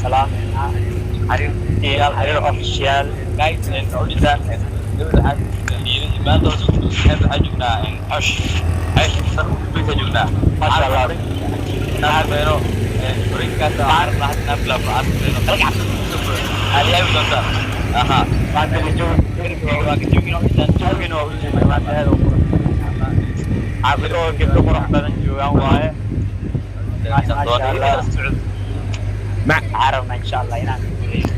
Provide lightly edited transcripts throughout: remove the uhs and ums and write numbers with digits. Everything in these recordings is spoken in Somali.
Salaameynaa Xariir Xariir Official. Guys, ujeedaan gabadha maanta waxaa joognaa xosh xeesha joognaa. Masha Allah. Beero wareegkaas aliyaabi doonta aha. Maanta la waa ka joogin ujeedaan. Joogin waa ujeednaa maanta, aad u qurux xaafado oo gabdho qurux badan joogaan waaye. Masha Allah. Waxaan rabnaa insha Allah inaan guuleysto.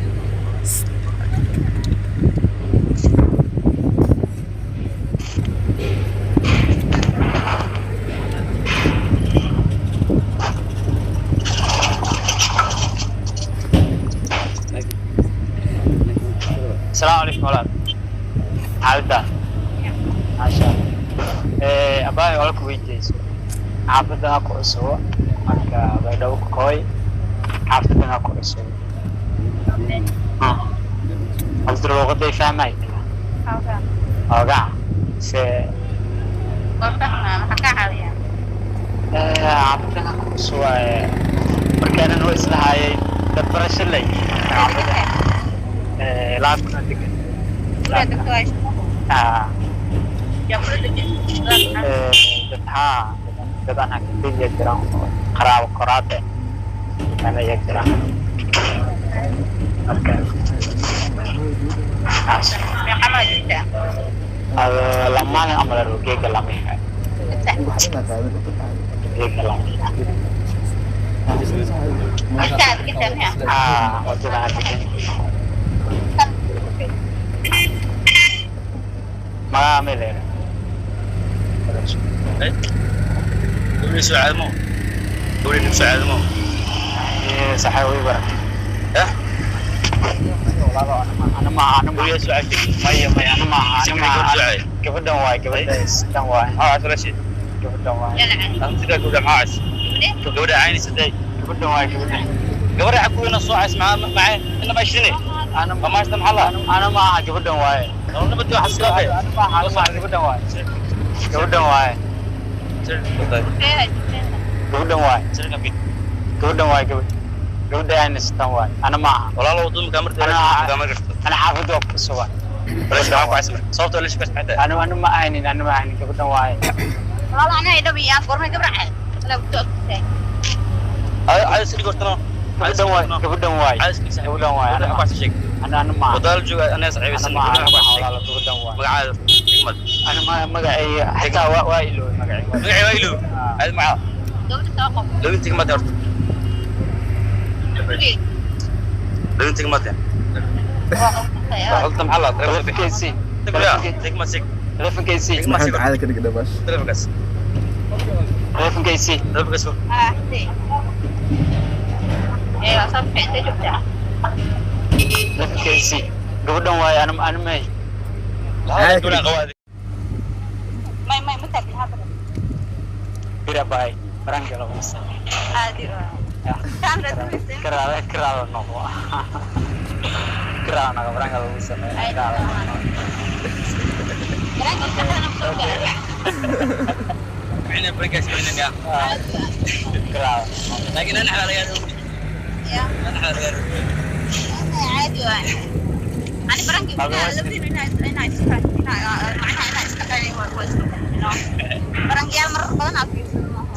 Asalaamu calaykum walaal, xaalada? Maasha Allah. Abaayo, wala ku weydiiyeyso xaafadana ku cusubo, marka Baydhabo ku kooy, xaafadana ku cusubo horta luuqaday fahmay oogaa se? Xaafadana ku cusubo markaanan waa islahaayay dad barasho lay xaafada laabkuna degan. Dad haa, dad aan hakadaya jiraan oo qaraabo koraade ayaa jiraan, marka taas lamaan amal geega lama geega lama haa, wadada aan degan magaca may leedahay. Gabadha soo caadmo, gabadha soo caadmo. Saxay way baran. Eh. Ana ma ana ma Gabadha soo caadmo. Maya, maya, ana ma ana ma Gabadha. Gabadhan waay, gabadha tan waay. Maxaa cas walaashay? Gabadhan waay. Sida gabadha maxaa cas? Gabadha caynaysa day. Gabadhan waay, gabadhan. Gabadha xagkuina soo cays maxaa maxaa ina ma shine. Ana ma maashta maxaa la ana ma aha, gabadhan waaye. Nabadii waxa iska Ana ma aha, ana ma aha, gabadhan waaye, gabadhan waaye, gabadhan waaye, gabadhan waaye, gabadh gabadha aynaysa tan waaye, ana ma aha. Walaalo, wadada marka kama garto. Ana xaafadda waa ku sugan. Walaashay maxaa ku cas marka? Sababta walaashay ku cas? Ana ma ahaynin, ana ma ahaynin, gabadhan waaye. Ay sidii gortano. Gabadhan waaye, gabadhan waaye, gabadhan waaye. Ana ku ma cas sheeg. ana ma aha. Wadada jooga anaa Ana saxiibeysan. ma aha, Gabadha ana ku ma cas aha. Sheeg. Walaalo, gabadhan waaye. Magacaada xigmad. Ana ma magacay xitaa waa iloobay magacay. Magacay waa ilow. Aad magaca lawin tigmad horta, lawin tigmad xulta maxaa la Telefonkiisii. Tigmad sig. Telefonkiisii. Maxamed caada ka dhig dhabash. Telefonkaas. Telefonkiisii. Telefonkaas. Telefonkiisii, gabadhan waaye, ana may. Caada ka dhig. Bira baay baranka lagu sameeyo karaada karaada noqo karaada noqo baranka lagu sameeyo karaada noqo. Macna barankaas macna ya. Karaada. Laakiin ana xalaal yahay, ana xalaal yahay.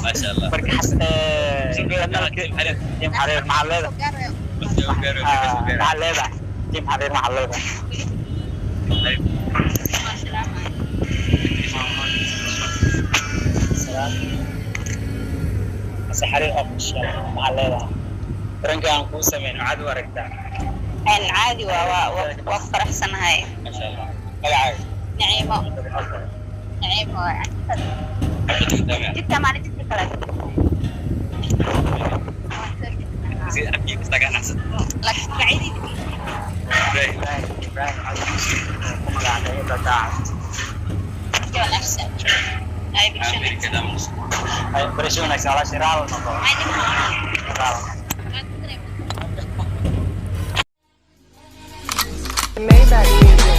Maasha Allah. Marka xas team Xariir maxaa leedahay? Maxaa leedahay team Xariir? Maxaa leedahay? Salaam ase Xariir Official, maxaa leedahay? Baranka aan kuu sameyn waxaad u aragtaa? Caadi waa faraxsanahay. Maasha Allah. Magacaaga? Naciimo, Naciimo. Jidka maalin jidka kale. Laakiin magacyadii. Ibrahim, Ibrahim ku magacday daaca. Wanaagsan ay bulshada. Ay barasho wanaagsan walaashay, raal noqo. Caadi ma aha. Raal. Maybach music.